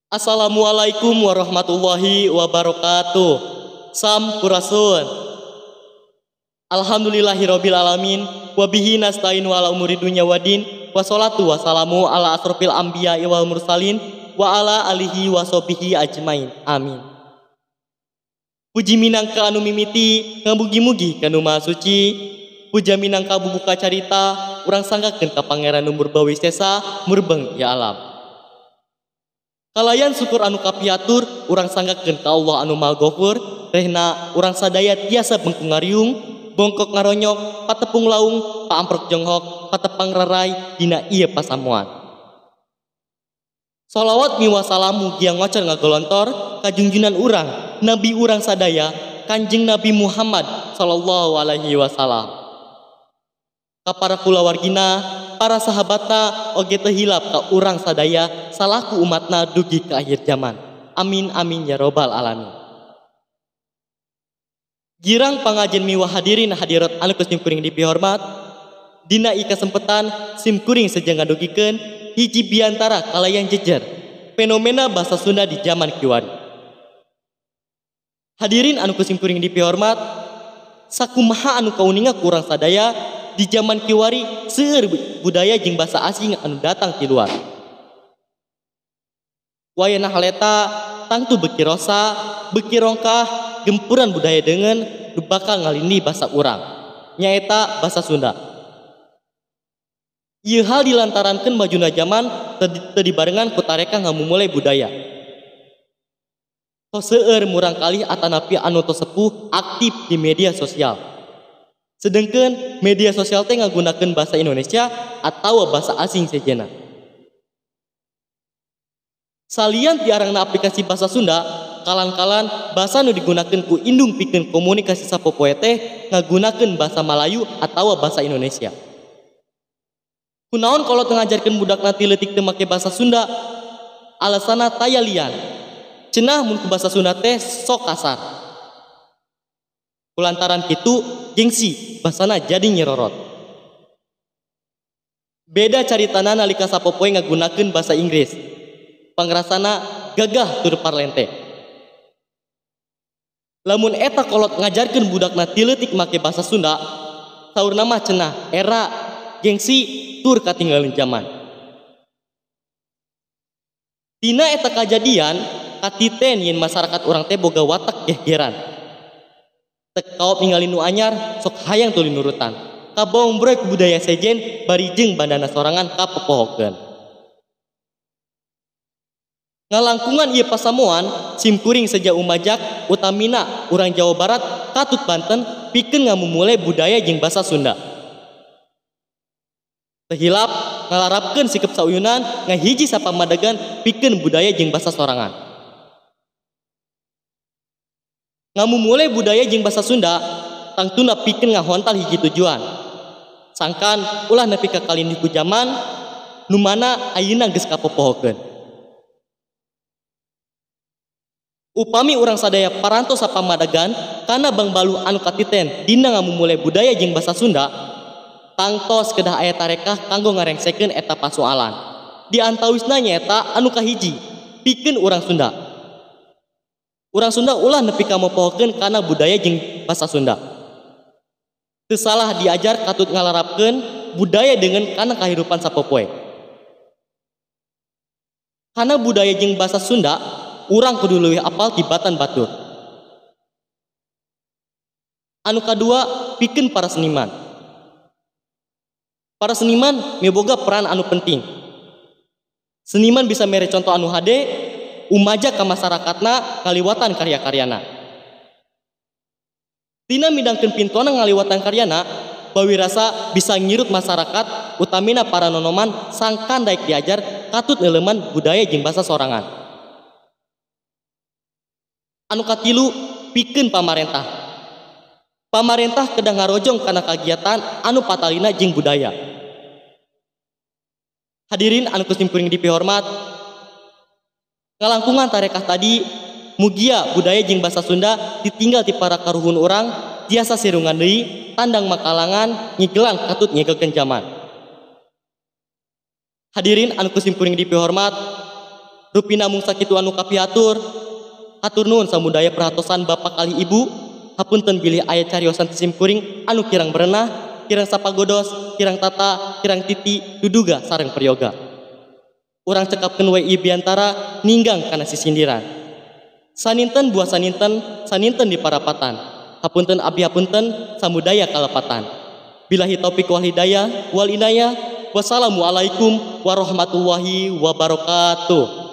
Assalamualaikum warahmatullahi wabarakatuh. Sampurasun. Alhamdulillahirabbil alamin wa bihi nasta'inu ala umuri dunya waddin wassalatu wassalamu ala asrofil anbiya wal mursalin wa ala alihi washabihi ajmain. Amin. Puji minangka anu mimiti ngamugi-mugi ka Nu Maha Suci. Puja minangka bubuka carita urang sanggakeun ka Pangeran nu murba wisesa murbeng ya alam. Kalayan syukur anu kapiatur urang sanggakeun ka Allah anu Maha Gofur rehna urang sadaya tiasa bengkung ngariung bongkok ngaronyok patepung laung paamprok jonghok patepang rerai dina ieu pasamuan. Salawat miwah salam mugia ngocor ngagolontor kajunjunan urang nabi urang sadaya Kanjeng Nabi Muhammad sallallahu alaihi wasallam. Ka para kulawargina, para sahabatna oge teu hilap ka urang sadaya salaku umatna dugi ka akhir zaman. Amin amin ya robbal alamin. Girang pangajen miwah hadirin hadirat anu ku simkuring dipihormat, dina ieu kasempetan simkuring seja ngadugikeun hiji biantara kalayan jejer fenomena bahasa Sunda di zaman kiwari. Hadirin anu ku simkuring dipihormat, sakumaha anu kauninga ku urang sadaya di zaman kiwari seueur budaya jeung bahasa asing anu datang ti luar. Wayahna haleta tangtu beuki rosa, beuki rongkah gempuran budaya deungeun nu bakal ngalindih basa urang, nyaeta basa Sunda. Ieu hal dilantarankeun majuna zaman teu dibarengan ku tareka ngamumule budaya. Tos seueur murangkalih atanapi anu tos sepuh aktif di media sosial. Sedengkeun media sosial teh ngagunakeun bahasa Indonesia atawa bahasa asing sejenna. Salian ti arangna aplikasi bahasa Sunda, kalan-kalan basa nu digunakeun ku indung pikeun komunikasi sapopoe teh ngagunakeun bahasa Malayu atawa bahasa Indonesia. Kunaon kolot ngajarkeun budakna ti leutik teu make bahasa Sunda? Alasanna taya lian. Cenah mun ku bahasa Sunda teh sok kasar. Kulantaran kitu gengsi basana jadi nyerorot. Beda caritana nalika sapopoe ngagunakeun bahasa Inggris. Pangrasana gagah tur parlente. Lamun eta kolot ngajarkeun budakna ti leutik make bahasa Sunda, saurna mah cenah era gengsi tur katinggalan zaman. Tina eta kajadian katiten yen masyarakat urang teh boga watak gegeran. Tek kaop ningali nu anyar sok hayang tuluy nurutan. Kabombroy ku budaya sejen bari jeung bandana sorangan kapopohokeun. Ngalangkungan ieu pasamuan simkuring seja umajak utamina urang Jawa Barat katut Banten pikeun ngamumule budaya jeung basa Sunda. Teu hilap ngalarapkeun sikep sauyunan ngahiji sapamadegan pikeun budaya jeung basa sorangan. Ngamumule budaya jeung basa Sunda tangtuna pikeun ngahontal hiji tujuan. Sangkan ulah nepi ka kalindih ku jaman nu mana ayeuna geus kapopohokeun. Upami urang sadaya parantos sapamadegan kana bangbaluh anu katiten dina ngamumule budaya jeung basa Sunda, tangtos kedah aya tarekah kanggo ngarengsekeun eta pasoalan. Di antawisna nyaeta anu kahiji, pikeun urang Sunda. Urang Sunda ulah nepi ka mopohokeun kana budaya jeung basa Sunda. Teu salah diajar katut ngalarapkeun budaya dengan kana kahirupan sapopoe. Kana budaya jeung basa Sunda, urang kudu leuwih apal tibatan batur. Anu kadua, pikeun para seniman. Para seniman miboga peran anu penting. Seniman bisa mere contoh anu hade, umaja ka masyarakatna ngaliwatan karya-karyana. Tina midangkeun pintona ngaliwatan karyana, bawi rasa bisa ngirut masyarakat utamina para nonoman sangkan daek diajar katut neuleman budaya jeung basa sorangan. Anu katilu, pikeun pamarentah. Pamarentah kedah ngarojong kana kagiatan anu patalina jeung budaya. Hadirin anu ku simkuring dipihormat, ngalangkungan tarekah tadi mugia budaya jeung basa Sunda ditinggal ti para karuhun urang tiasa sirungan deui tandang makalangan nyigelan katut nyegelkeun jaman. Hadirin anu ku simkuring dipihormat, Rupina mung sakitu anu kapihatur. Hatur nuhun samudaya perhatosan bapak kalih ibu. Hapunten bilih aya cariosan ti simkuring anu kirang berenah, kirang sapagodos, kirang tata, kirang titi, duduga sareng peryoga. Urang cekapkeun we ieu biantara ninggang kana sisindiran. Saninten buah saninten, saninten di parapatan. Hapunten abdi hapunten, samudaya kalepatan. Billahi taufik wal hidayah wal inayah. Wassalamualaikum warahmatullahi wabarakatuh.